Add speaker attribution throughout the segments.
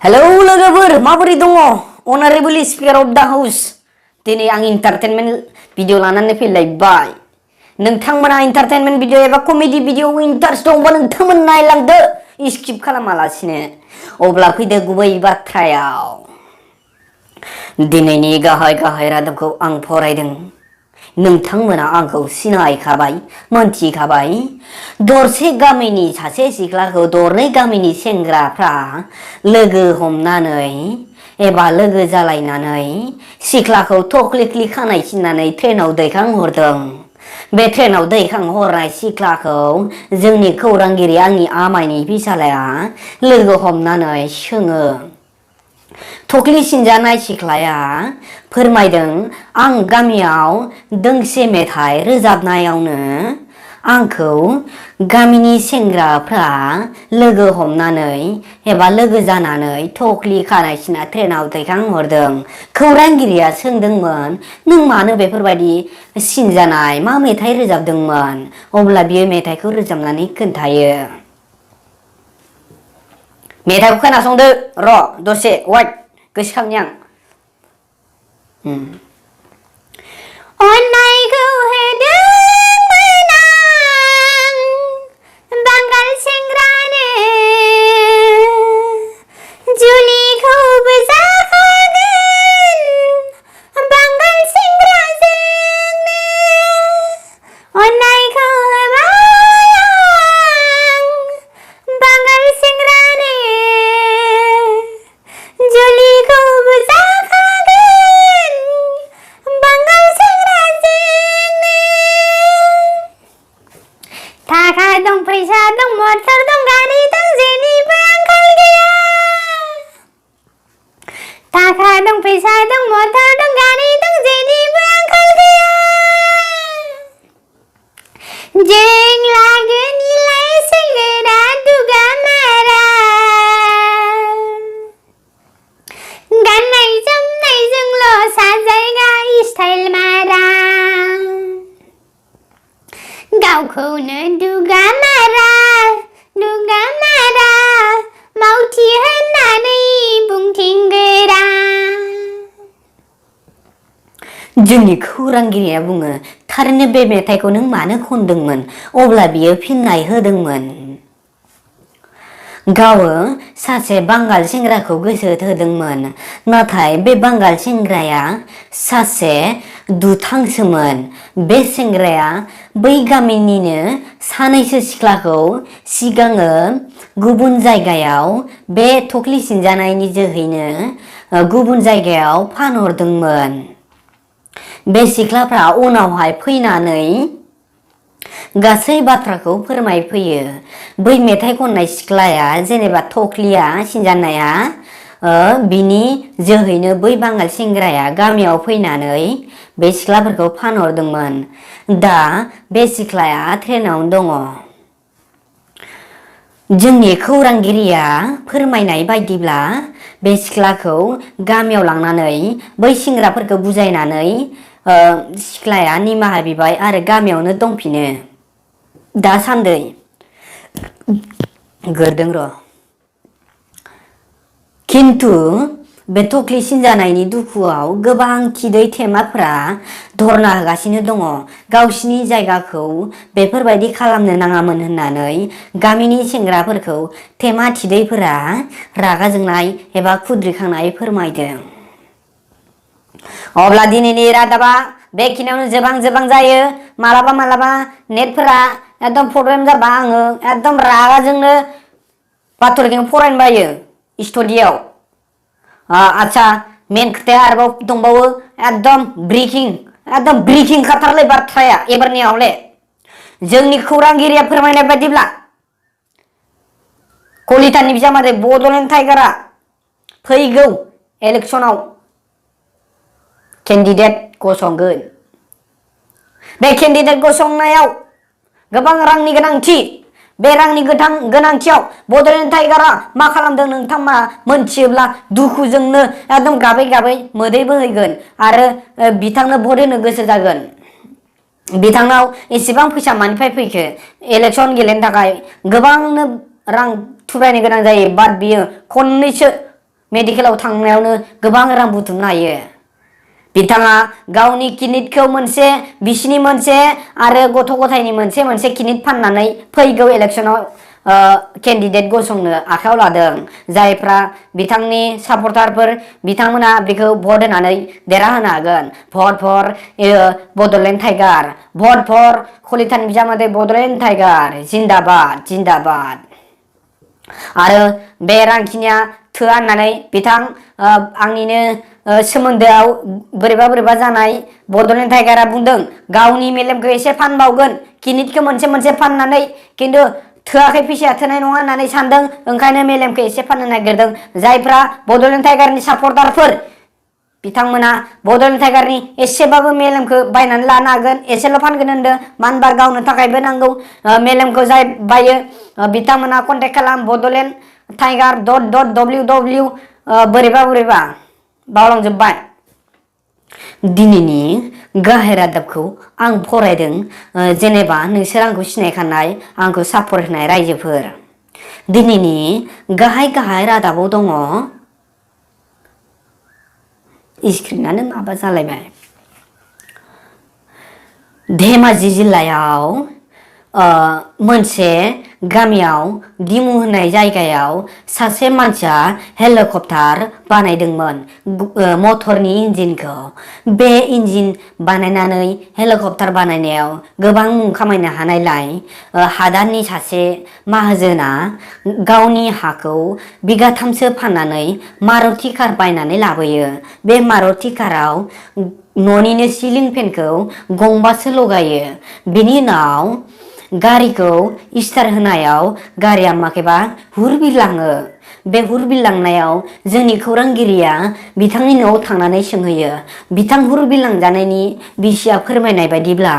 Speaker 1: hello लोगोफोर माबोरै दङ अनारेबल स्पिकार अफ दा हाउस दिनै आं एन्टारटेनमेन्ट भिडिअ लानानै फैलायबाय नोंथांमोना एन्टारटेनमेन्ट भिडिअ एबा कमेडि भिडिअ इन्टारेस्ट दंबा नोंथांमोन नायलांदो स्किप खालामालासिनो अब्ला फैदो गुबै बाथ्रायाव दिनैनि गाहाय रादाबखौ आं फरायदों नोंथांमोना आंखौ सिनायखाबाय मोनथिखाबाय दरसे गामिनि सासे सिख्लाखौ दरनै गामिनि सेंग्राफ्रा लोगो हमनानै एबा लोगो जालायनानै सिख्लाखौ थख्लिख्लि खानाय सिननानै ट्रेनाव दैखांहरदों बे ट्रेनाव दैखांहरनाय सिख्लाखौ जोंनि खौरांगिरि आंनि आमायनि फिसालाया लोगो हमनानै सोङो थख्लि सिनजानाय सिख्लाया फोरमायदों आं गामियाव दोंसे मेथाइ रोजाबनायावनो आंखौ गामिनि सेंग्राफ्रा लोगो हमनानै एबा लोगो जानानै थख्लि खानाय सिनना ट्रेनाव दैखांहरदों खौरांगिरिया सोंदोंमोन नों मानो बेफोरबायदि सिनजानाय मा मेथाइ रोजाबदोंमोन अब्ला बियो मेथाइखौ रोजाबनानै खोन्थायो मेथाइखौ खोनासंदो र' दसे वाइट गोसोखांनि आं
Speaker 2: अननायखौ होदोंमोन आं बांगाल सेंग्रानो जुलिखौबो जाखागोन बांगाल सेंग्राजोंनो अननायखौ होबाय आं बांगाल सेंग्रानो जुलिखौबो जाखागोन बांगाल सेंग्राजोंनो थाखा दं फैसा दं मटर दं गारि दं जेनिबो आंखाल गैया थाखा दं फैसा दं मटर दं गारि दं जेनिबो आंखाल गैया जों लागोन इलाय सेंग्रा दुगा मारा गाननाय जोमनायजोंल' साजायगा स्टाइल मारा गावखौनो दुगा मारा मावथि होननानै बुंथिंगोरा
Speaker 1: जोंनि खौरांगिरिया बुङो थारैनो बे मेथाइखौ नों मानो खनदोंमोन अब्ला बियो फिननाय होदोंमोन गावो सासे बांगाल सेंग्राखौ गोसो थोदोंमोन नाथाय बे बांगाल सेंग्राया सासे दुथांसोमोन बे सेंग्राया बै गामिनिनो सानैसो सिख्लाखौ सिगाङो गुबुन जायगायाव बे थख्लि सिनजानायनि जोहैनो गुबुन जायगायाव फानहरदोंमोन बे सिख्लाफ्रा उनावहाय फैनानै गासै बाथ्राखौ फोरमायफैयो बै मेथाइ खननाय सिख्लाया जेनेबा थख्लिया सिनजानाया बिनि जोहैनो बै बांगाल सेंग्राया गामियाव फैनानै बे सिख्लाफोरखौ फानहरदोंमोन दा बे सिख्लाया ट्रेनावनो दङ जोंनि खौरांगिरिया फोरमायनाय बायदिब्ला बे सिख्लाखौ गामियाव लांनानै बै सेंग्राफोरखौ बुजायनानै सिख्लाया निमाहा बिबाय आरो गामियावनो दंफिनो दासान्दै गोरदों र' खिन्थु बे थख्लि सिनजानायनि दुखुआव गोबां थिदै थेमाफोरा धरना होगासिनो दङ गावसिनि जायगाखौ बेफोरबायदि खालामनो नाङामोन होननानै गामिनि सेंग्राफोरखौ थेमा थिदैफोरा रागा जोंनाय एबा खुद्रिखांनाय फोरमायदों अब्ला दिनैनि रादाबा बेखिनियावनो जोबां जायो मालाबा नेटफोरा एकदम प्रब्लेम जाबा आङो एकदम रागाजोंनो बाथ'रिखौ फरायनो बायो स्टुडियाव आच्छा मेन खोथाया आरोबाव दंबावो एकदम ब्रेकिं खाथारलै बाथ्राया एबारनियावले जोंनि खौरांगिरिया फोरमायनाय बायदिब्ला कलितानि बिजामादै बड'लेण्ड टाइगारा फैगौ इलेक्सनाव केन्डिडेट गसंगोन बे केन्डिडेट गसंनायाव गोबां रांनि गोनांथि बे रांनि गोनांथियाव बड'लेण्ड टाइगारा मा खालामदों नोंथांमोना मोनथियोब्ला दुखुजोंनो एकदम गाबै मोदै बोहैगोन आरो बिथांनो भट होनो गोसो जागोन बिथांनाव एसेबां फैसा मानिफ्राय फैखो इलेक्सन गेलेनो थाखाय गोबांनो रां थुब्रायनो गोनां जायो बाट बियो खननैसो मेडिकेलाव थांनायावनो गोबां रां बुथुमनो हायो बिथाङा गावनि किडनिखौ मोनसे बिसिनि मोनसे आरो गथ' गथायनि मोनसे किडनि फाननानै फैगौ इलेक्सनाव केन्डिडेट गसंनो आखायाव लादों जायफ्रा बिथांनि सापर्टारफोर बिथांमोना बेखौ भट होनानै देरहाहोनो हागोन भट फर बड'लेण्ड टाइगार भट फर कलितानि बिजामादै बड'लेण्ड टाइगार जिन्दाबाद जिन्दाबाद आरो बे रांखिनिया थोआ होननानै बिथां आंनिनो सोमोन्दोआव बोरैबा जानाय बड'लेण्ड टाइगारा बुंदों गावनि मेलेमखौ एसे फानबावगोन किडनिखौ मोनसे फाननानै खिन्थु थोआखै फैसाया थोनाय नङा होननानै सानदों ओंखायनो मेलेमखौ एसे फाननो नागिरदों जायफ्रा बड'लेण्ड टाइगारनि सापर्टारफोर बिथांमोना बड'लेण्ड टाइगारनि एसेबाबो मेलेमखौ बायनानै लानो हागोन एसेल' फानगोन होनदों मानो होनबा गावनो थाखायबो नांगौ मेलेमखौ जाय बायो बिथांमोना कन्टेक्ट खालाम बड'लेण्ड टाइगार .www बोरैबा बावलांजोब्बाय दिनैनि गाहाय रादाबखौ आं फरायदों जेनेबा नोंसोर आंखौ सिनायखानाय आंखौ सापर्ट होनाय रायजोफोर दिनैनि गाहाय रादाबाव दङ स्क्रिनानो माबा जालायबाय धेमाजि जिल्लायाव मोनसे गामियाव दिमु होननाय जायगायाव सासे मानसिया हेलिकप्टार बानायदोंमोन मटरनि इन्जिनखौ बे इन्जिन बानायनानै हेलिकप्टार बानायनायाव गोबां मुं खामायनो हानायलाय हादाननि सासे माहाजोना गावनि हाखौ बिगाथामसो फाननानै मारुति कार बायनानै लाबोयो बे मारुति काराव न'निनो सिलिं फेनखौ गंबासो लगायो बेनि उनाव गारिखौ स्टार्ट होनायाव गारिया माखैबा हुरबिरलाङो बे हुरबिरलांनायाव जोंनि खौरांगिरिया बिथांनि न'आव थांनानै सोंहैयो बिथां हुरबिरलांजानायनि बिसिया फोरमायनाय बायदिब्ला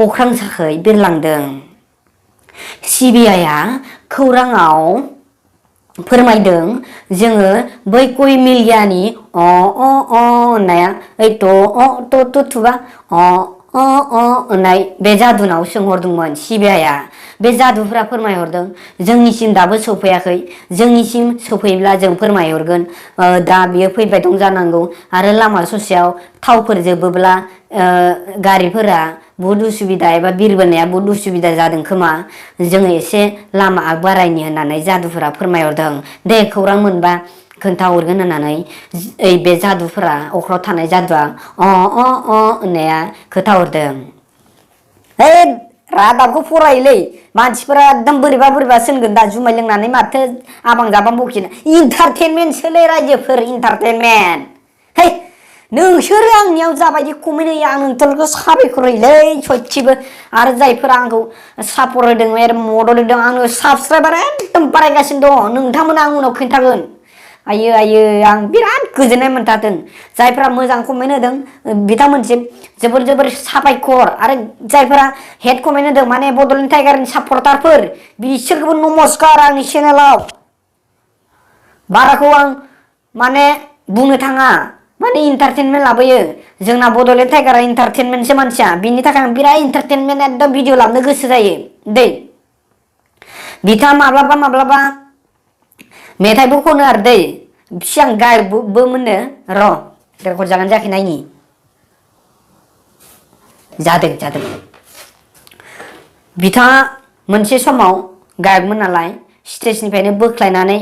Speaker 1: अख्रां साखै बिरलांदों सिबिआइआ खौराङाव फोरमायदों जोङो बै कय मिलियानि होननाया ओइ थुबा होननाय बे जादुनाव सोंहरदोंमोन सिबिआइआ बे जादुफोरा फोरमायहरदों जोंनिसिम दाबो सफैयाखै जोंनिसिम सफैब्ला जों फोरमायहरगोन दा बियो फैबाय दं जानांगौ आरो लामा ससेयाव थावफोर जोबोब्ला गारिफोरा बहुद उसुबिदा एबा बिरबोनाया बहुद उसुबिदा जादों खोमा जोङो एसे लामा आग बारायनि होननानै जादुफोरा फोरमायहरदों दे खौरां मोनबा खोन्थाहरगोन होननानै बे जादुफोरा अख्राव थानाय जादुआ होननाया खोन्थाहरदों रादाबखौ फरायोलै मानसिफोरा एकदम बोरैबा सोंगोन दा जुमाय लोंनानै माथो आबां जाबां बखिनो इन्टारटेनमेन्टसोलै रायजोफोर इन्टारटेनमेन्ट है नोंसोरो आंनियाव जाबायदि कमेन्ट होयो आं नोंसोरखौ साबायखर होयोलै सयथिबो आरो जायफोरा आंखौ सापर्ट होदों मदद होदों आंनो साबसक्राइबार एकदम बारायगासिनो दङ नोंथांमोना आं उनाव खिन्थागोन आयो आं बिराद गोजोननाय मोनथारदों जायफोरा मोजां कमेन्ट होदों बिथांमोनसिम जोबोर साबायखर आरो जायफोरा हेड कमेन्ट होदों माने बड'लेण्ड टाइगारनि सापर्टारफोर बिसोरखौबो नमस्कार आंनि चेनेलाव बाराखौ आं माने बुंनो थाङा माने इन्टारटेनमेन्ट लाबोयो जोंना बड'लेण्ड टाइगारा इन्टारटेनमेन्टसो मानसिया बिनि थाखाय आं बिराद इन्टारटेनमेन्ट एकदम भिडिअ लाबोनो गोसो जायो दै बिथाङा माब्लाबा मेथाइबो खनो आरो दै सिगां गायकबो मोननो र' रेकर्ड जागोन जायाखै नायनि जादों बिथाङा मोनसे समाव गायकमोन नालाय स्टेजनिफ्रायनो बोख्लायनानै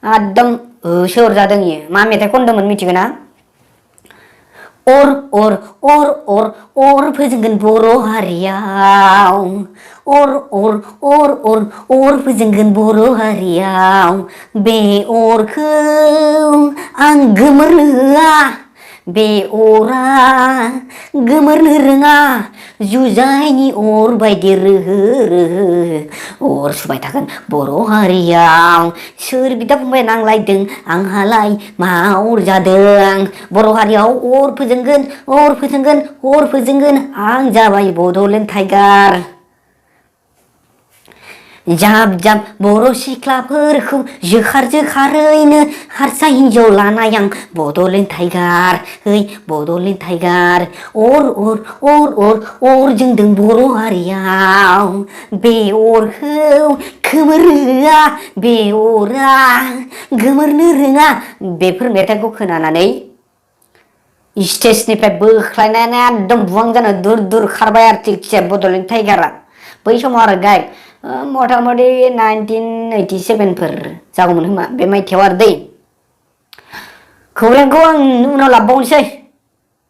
Speaker 1: एकदम होसोहरजादों इयो मा मेथाइ खनदोंमोन मिथिगौ ना अर फोजोंगोन बर' हारियाव अर फोजोंगोन बर' हारियाव बे अरखौ आं गोमोरनो होआ बे अरा गोमोरनो रोङा जुजाइनि अर बायदि रोहो अर सुबाय थागोन बर' हारियाव सोर बिदा फंबाय नांलायदों आंहालाय मा अर जादों बर' हारियाव अर फोजोंगोन आं जाबाय बड'लेण्ड टाइगार जाब जाब बर' सिख्लाफोरखौ जोखार जोखारैनो हारसा हिन्जाव लानाय आं बड'लेण्ड टाइगार है बड'लेण्ड टाइगार अर जोंदों बर' हारियाव बे अरखौ खोमोरनो रोङा बे अरा गोमोरनो रोङा बेफोर मेथाइखौ खोनानानै स्टेजनिफ्राय बोख्लायनानै एकदम बुहां जाना दुर दुर खारबाय आरो बड'लेण्ड टाइगारा बै समाव आरो गाय मथा मथि 1987 जागौमोन खोमा बे मायथाइयाव आरो दै खौरांखौ आं उनाव लाबबावनोसै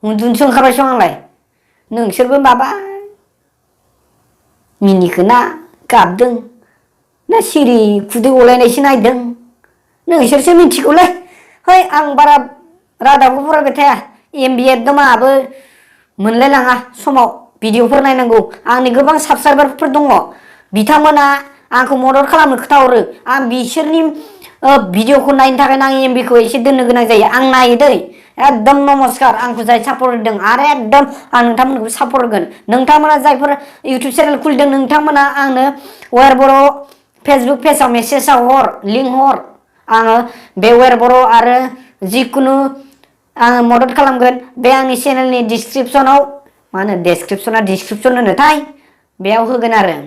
Speaker 1: उन्दुनोसो ओंखारबायसो आंलाय नोंसोरबो माबा मिनिखोना गाबदों ना सिरि खुदै गलायनायसो नायदों नोंसोरसो मिथिगौलै है आं बारा रादाबखौ फरायबाय थाया एमबि एकदम आंहाबो मोनलायलाङा समाव भिडिअफोर नायनांगौ आंनि गोबां साबसक्राइबारफोर दङ बिथांमोना आंखौ मदद खालामनो खोथाहरो आं बिसोरनि भिडिअखौ नायनो थाखायनो आं एमबिखौ एसे दोननो गोनां जायो आं नायो दै एकदम नमस्कार आंखौ जाय सापर्ट होदों आरो एकदम आं नोंथांमोनखौ सापर्ट होगोन नोंथांमोना जायफोर इउटुब चेनेल खुलिदों नोंथांमोना आंनो वेर बर' फेसबुक पेजाव मेसेजाव हर लिंक हर आङो बे वेर बर' आरो जिखुनु आङो मदद खालामगोन बे आंनि चेनेलनि डिसक्रिपसनाव मा होनो डिसक्रिपसन होनोथाय बेयाव होगोन आरो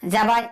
Speaker 1: जाबाय